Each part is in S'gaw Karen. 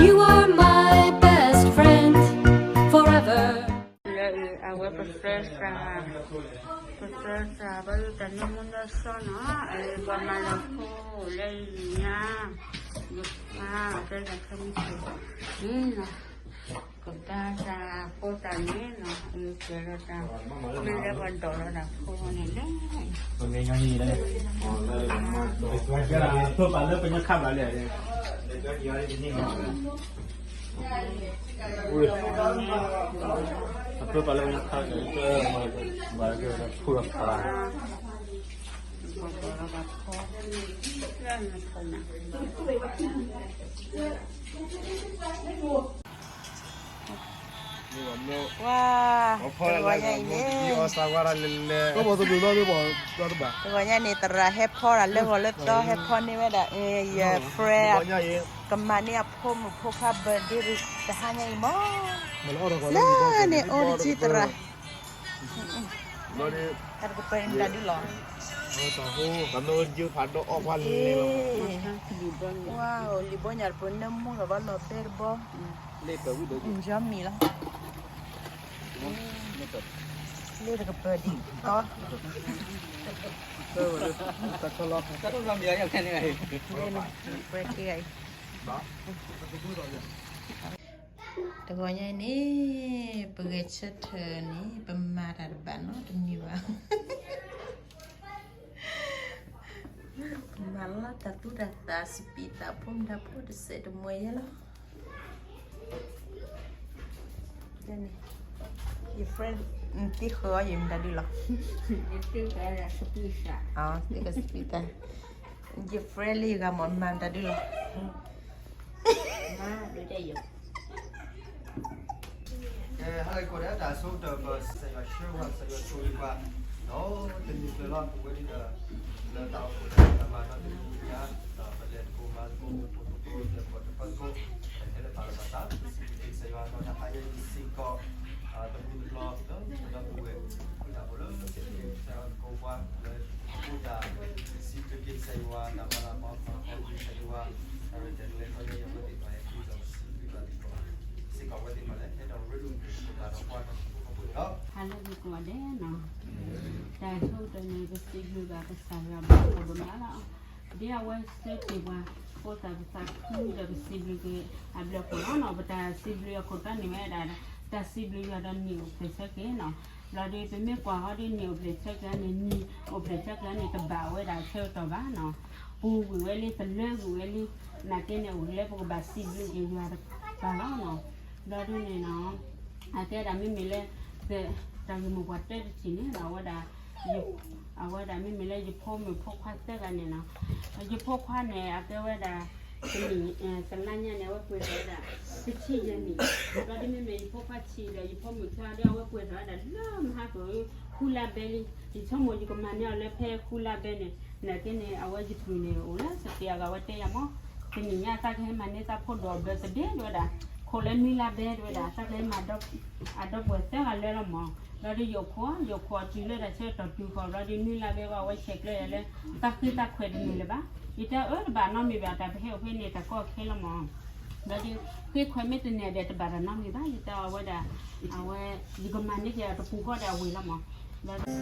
You are my best friend forever. လၢအံၤ အဝဲပသၢစှၤ, ပသၢစှၤ ဘၣ်ယိၣ်တၢ်န့ၣ်မူနီၢ်စီၢ်နီၤ, အပှၤမၤလၢဖိလၢအံၤညါ, ယဖးအတဲတၢ်ခဲမုၢ်ဆ့ၣ်န့ၣ်နီၤ, ကဘၣ်တၢ်ဖိတၢ်န့ၣ်နီၤ, အကဲထီၣ်တၢ်, မ့ၢ်လၢပှၤဒိးလီၤတၢ်ဖိန့ၣ်လဲၣ်. ပမ့ၢ်ညီနုၢ်န့ၣ်, ပှၤလၢပညါခါဘၣ်လဲၣ်, အဖၢပှၤလၢပညါခါ, ဘၣ်ကဲထီၣ်တၢ်ဖိတၢ်ဖးလၢ ဝါ, တဂီၤညါအံၤန့ၣ်, တဂီၤညါန့ၣ် သရၣ်ဟဲဖီတၢ်လၢဂီၤလၢသီ ဟဲဖီန့ၢ်ဝဲဒၣ် ယ friend ကမၤန့ၢ်အဖိမုၣ်ဖိခွါ birthday တဟါညါအံၤမး, လၢန့ၣ်အိၣ်တကံၢ်သရၣ်, တၢ်တကပၤန့ၣ်မတၤဒုလီၤ, ဝါ လံာ်ဘီညါတပနၢမူလီၤဘၣ်လီၤဘဲတဘီ, ယီမံၤလီၤ, လ့တကပၤဒံး, လ့န့ၣ်, ပှဲၤက့ၤအံၤ, တဂီၤညါအံၤန့ၣ်, ပဂဲၤဆၢထၢၣ်န့ၣ် ပမၤတၢ်တဘၣ်နီတမံၤဘၣ်. မၤလၢတၢ်သူတၢ်သၣ် စပံးသၣ်ဖိမတၤဖိတစဲးတမှဲၤယဲလီၤ. ယ friend သ့ဃၢၤအီၤယမတၤဒုလီၤ, ယ friend လၢယဂၤမး မၤမတၤဒုလီၤ. ကဲ ဟါလၢအဂ့ၤကိးဂၤဒဲး တၢ်ဆိကတၢၢ် ပစံးဘျုးကစၢ်ယွၤ ဆှၢပှၤ ကစၢ်ယွၤဆိၣ်ဂ့ၤပှၤ, ဒီးတနံၤကျၢၤလီၤ ပဝဲဒၣ်ဒီး လၢတၢ်အိၣ်ဖှိၣ်တၢ်ဖံးတၢ်မၤဒီးတနံၤညါ, ဒီးပလဲၤသကိးမၤသကိး အိၣ်ဖှိၣ်သကိး လဲၤပိာ်တပၢၤသကိး ပဟဲလၢပၢ်လၢပၢ်သး ပစံးဘျုးကစၢ်ယွၤ ဒီးတဟါညါအံၤစ့ၢ်ကီး တမူတကျီ ဒီးပဝဲ ဃုတၢ်ဖိလၢ ကစၢ်ယွၤသကိးပှၤလၢ ဃုတၢ် စံးဘျုးကစၢ်ယွၤ တၢ်မၤလၤမၤကပီၤ ကစၢ်ယွၤ တၢ်ရဲၣ်တၢ်ကျဲၤ ဒီးယဝဲသ့ၣ်တဖၣ်ဟဲခူဒီးပစံးဘျုးဘၣ်သကိး စ့ၢ်ကီးဝဲသ့ၣ်တဖၣ်လၢ ဟဲဒီးရ့ဒိၣ်မုၢ်ကပၤဒီးပှၤတၢ်ဃူဖိဃီဖိန့ၣ်လီၤ. ဟါလၢအဂ့ၤကိးဂၤဒဲးနီၤ, တၢ်ဆိကတၢၢ်န့ၣ် ပစံးဘျုးဘၣ်ကစၢ်ယွၤဘျုးဒိၣ်မးလီၤ. ဒ်အဝဲစၢက့ၤပှၤ ဖိသၣ်ကစၢ်ခုဒီးပစံးဘျုးက့ၤအဘျုးအဖှိၣ်လီၤနီၤ. ပတၢ်စံးဘျုးအခိၣ်တီန့ၣ်ဝဲဒၣ် တၢ်စံးဘျုးယွၤဒီးနံၣ်အိၣ်ဖျဲၣ်ဆၢက့ၤနီၤ. ဘျီဒီးပမ့ၢ်ကွၢ်ဃီဒီးနံၣ်အိၣ်ဖျဲၣ်ဆၢက့ၤန့ၣ် နံၣ်အိၣ်ဖျဲၣ်ဆၢက့ၤန့ၣ် တဘၣ်ဝဲဒၣ်ဆၢကတီၢ်ဘၣ်နီၤ. ပူၤကွံာ်ဝဲလံ တလၢကွံာ်ဝဲလံ, နာ်က့န့ၣ် အိၣ်လၢပကဘၣ်စံးဘျုးက့ၤယွၤတကပၤလီၤနီၤ. ဘျီဒ်န့ၣ်နီၤ အကဲဒၣ်မ့မ့ၢ်လၢ တၢ်ဂ့ၢ်မိၢ်ပှၢ်တၢတထံၣ်န့ၣ်နီၤ အဝဲဒၣ် အဝဲဒၣ်မ့မ့ၢ်လၢယဖိမုၣ်ဖိခွါသၢဂၤန့ၣ်နီၤ, ယဖိခွါန့ၣ် အကဲဝဲဒၣ် တနံၣ် တလါညါန့ၣ် အဝဲပှဲၤထီၣ်ဝဲဒၣ် တဆံယဲၢ်နံၣ်, ဘျီဒ်မ့မ့ၢ်ယဖိခွါဆံးဒီး ယဖိမုၣ်ခွါဒီး အဝဲပှဲၤထီၣ်ဝဲဒၣ်လၢမဟါက ဃုလါဘဲလံ. ယဆိကမိၣ်ယကမၤန့ၢ်အီၤလၢဖဲဃုလါဘဲန့ၣ်, နာ်က့န့ၣ် အဝဲယပုၢ်န့ၣ် အိၣ်လၢစတ့အဂၤ အဝဲတဲယၤမး, တနံၣ်ညါသးကဟဲမၤန့ၢ်သးဖိဒီး ဘျီသဒ့ဒဝဲဒၣ်, ခိၣ်လၢနွံလါဘဲဒဝဲဒၣ် သးကဟဲမၤ အဒီပုၢ်ဝဲၢ်သၢဂၤလၢလီၤမး. ဘျီဒီးယအိၣ်ခိး ယအိၣ်ခိးတုၤလၢတၢ်ဆၢကတီၢ်တုၤဃီၤ ဘျီဒီးနွံလါဘဲဝဲ အဝဲဆဲးကျၢယၤလၢ သးဃ့သးခွဲးတန့ၢ်လၢၤဘၣ်. ယတဲအၢတဘၣ်နီတမံၤဘၣ် တၢ်ပဟဲအိၣ်ဖဲန့ၣ် တၢ်ကီခဲလီၤမး. ဘျီဒီး ဃ့ခွဲးမ့ၢ်တန့ၢ်ဒီးတဘၣ်တၢ်နီတမံၤဘၣ် ယတဲအီၤဝဲဒၣ်, အဝဲ ယကမၤန့ၢ်က့ၤအီၤတပူၤဃီဒီးအဝ့ၢ်လီၤမး. ဘျီဒီး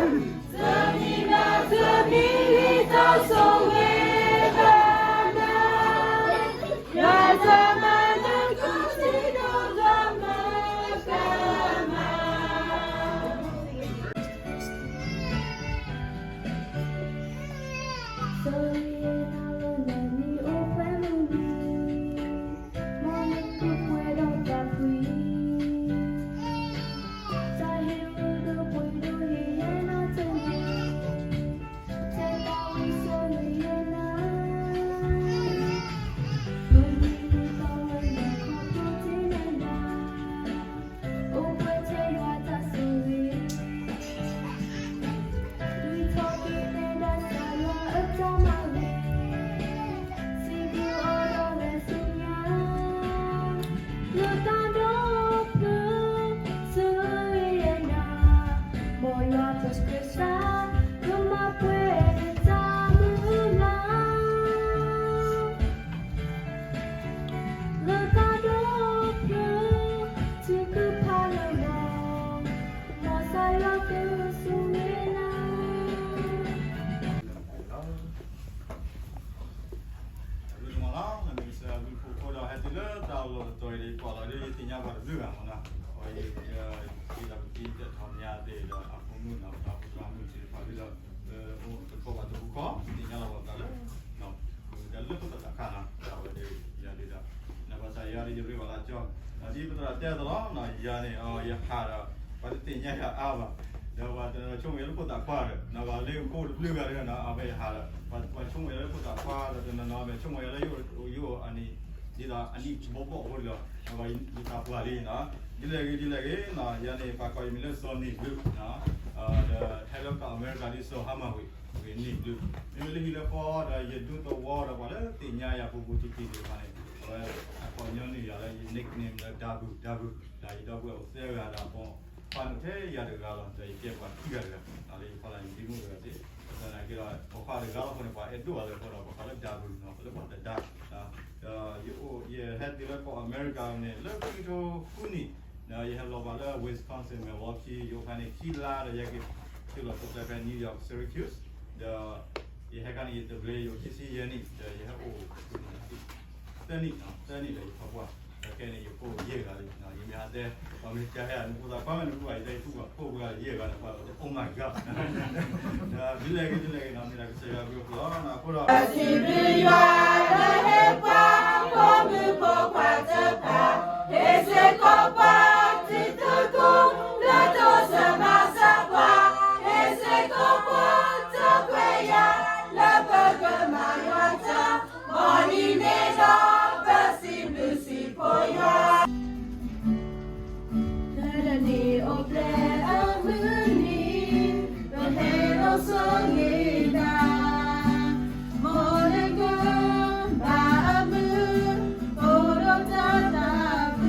အဘျုးလီၤ, မ့ၢ်ကစၢ်အဘျုးအဖှိၣ်အဃိဒီး ဟဲတုၤလၢတၢ်လီၢ်တတီၤအံၤဒီး ကွၢ်လီၤဒီး ယသ့ၣ်ညါပှၤတဘျုးဂၤမ့ၢ်နီၤ, အဝဲယ ယ ယတၢ်ကူၣ်သ့တၢ်ထီၣ်မၤသ့ၣ်ဒီး အဖိမုၣ်နီၤ ပှၤဖိသရၣ်မုၣ်သ့ၣ်တဖၣ်လၢ အိၣ်တခီဘၣ်တပူၤဃီ သ့ၣ်ညါလီၤပှၤသးလၢ မ့ၢ်တၢ်လၢပသးတခါနီၤ, ဒီးအဝဲဒီး ယၤဒ်ဒီး နဘၣ်ဆၣ်ယၤဒီး ယရ့ဘၣ်လၢကၠီ ဒ်ပသရၣ်တဲအသိးလီၤ, ယၤန့ၣ် ယဟးဒီး ပှၤတသ့ၣ်ညါယၤအါဘၣ်, ဒီးပှၤတနီၤဆိကမိၣ်ယၤလၢဖိသၣ်ခွါဒီး နဘၣ်လၢယဖိတဘျုးဂၤဒီးနီၤ အဝဲယဟးဒီး ပှၤဆိကမိၣ်ယၤလၢဖိသၣ်ခွါဒီး တနီၤနီၤမ့ၢ်ဆိကမိၣ်ယၤလၢယအိၣ်အနံၣ် ဒ်သိးအနံၣ်ဘီဘီအဃိဒီး ယသးပှၢ်လံနီၤ, ဒ်လဲၣ်ဂ့ၤ ဒ်လဲၣ်ဂ့ၤနီၤ ယၤန့ၣ် ပှၤကိးယမံၤလၢစီၤန့ၢ်ဘျုး ဒီးဟဲလၢကီၢ်အမဲရကၤဒ်စီၤဟါမၢ်ဝ့ၢ် ဝ့ၢ်န့ၢ်ဘျုး, မ့မ့ၢ်လၢဟံၣ်လၢဃီဒီး ယဒူသဝီဒီးပှၤလၢသ့ၣ်ညါယၤပူၤပူၤတံၢ်တံၢ်သ့ၣ်တဖၣ်န့ၣ် အဝဲအကိးညီနုၢ်ယၤလၢယ nickname လၢ ဒၤဘူၣ် ဒၤဘူၣ်, ဒီးယဒီပုၢ်ဝဲၢ်အိၣ်သၢဂၤဒီးအပိာ်ခွါန့ၣ်ထဲယၤတဂၤလီၤ, ဒီးယကဲပှၤခံဂၤတဂၤ, ဒီးလၢယဖီလာ်ယမံၤမုၣ်တဂၤသ့ၣ်, ဒီးနာ်က့ဒီး ပိာ်ခွါတဂၤလီၤအဃိန့ၣ် ပှၤအဲၣ်ဒိၣ်အီၤလၢအဃိဒီး ပှၤကိးလၢဒၤဘူၣ်နီၤ ပှၤလၢပှၤတဒါ ဒီးယအိၣ် ယဟဲတုၤလၢကီၢ်အမဲရကၤန့ၣ် လၢခံကထိဃုနံၣ်, ဒီးယဟဲလီၤဘၣ်လၢ Wisconsin Milwaukee ယအိၣ်ဖဲန့ၣ်ခံလါ ဒီးယဟဲက့ၤတုၤလီၤပကျဲဖဲ New York Syracuse, ဒီးယဟဲခါန့ၣ် ယတဘျ့ ယအိၣ်ခံဆံယဲၢ်နံၣ်, ဒီးယဟဲအိၣ် သၢနံၣ်, သၢနံၣ်ဒီးယထီၣ်ပှၢ်, ဒီးခဲအံၤန့ၣ်ယဖိယဲၢ်ဂၤလံ, ယမ့ၢ်ဟးတဲ ပှၤမ့ၢ်ကဟဲ နဖိသၣ်ခွါမ့ၢ်နဖိဘၣ် ယတဲယဖိဘၣ် ဖိဂၤယဲၢ်ဂၤန့ၣ် ပှၤ Oh my God, ဒ်လဲၣ်ဂ့ၤ ဒ်လဲၣ်ဂ့ၤနီၤ မ့ၢ်ဒၣ်ကစၢ်ယွၤအဘျုးအဖှိၣ်လီၤ, အဃိဒီး စံးဘျုးယွၤလၢဟ့ၣ်ပှၤ ဖိမုၣ်ဖိခွါတဖၣ်, ဟ့ၣ်စ့ၢ်ကီးပှၤ တံၤသကိး လၢတိစၢၤမၤစၢၤပှၤ, ဟ့ၣ်စ့ၢ်ကီးပှၤ တခွဲးယာ် လၢပကမၤယွၤတၢ်, မ်နံၤန့ၣ်ဒီး ပစံးဘျုးစံးဖှိၣ်ယွၤ လၢနံၣ်အိၣ်ဖျဲၣ်အမုၢ်နံၤ, ပဟဲဒီးဆိၣ်ဂ့ၤနၤ, မ်နကဘၣ်အမုာ် အိၣ်ဒီးတၢ်သးခု,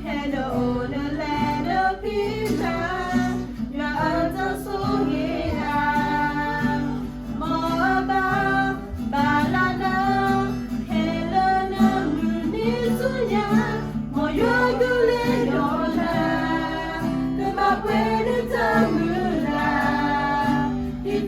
ဟဲဒီးအိၣ်ဒီးလဲၤဒီးဖံးမၤ, ယွၤအတၢ်ဆိၣ်ဂ့ၤနၤ မ်အဘၣ်ဘၣ်လၢနၤ, ဟဲလၢနမုၢ်နံၤဆူညါ, မ်ယွၤကလဲၤဒီးနၤ, ကဘၣ်ပှဲၤနတၢ်မုၢ်လၢ်, ဒ်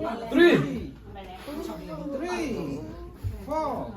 Three, three, four.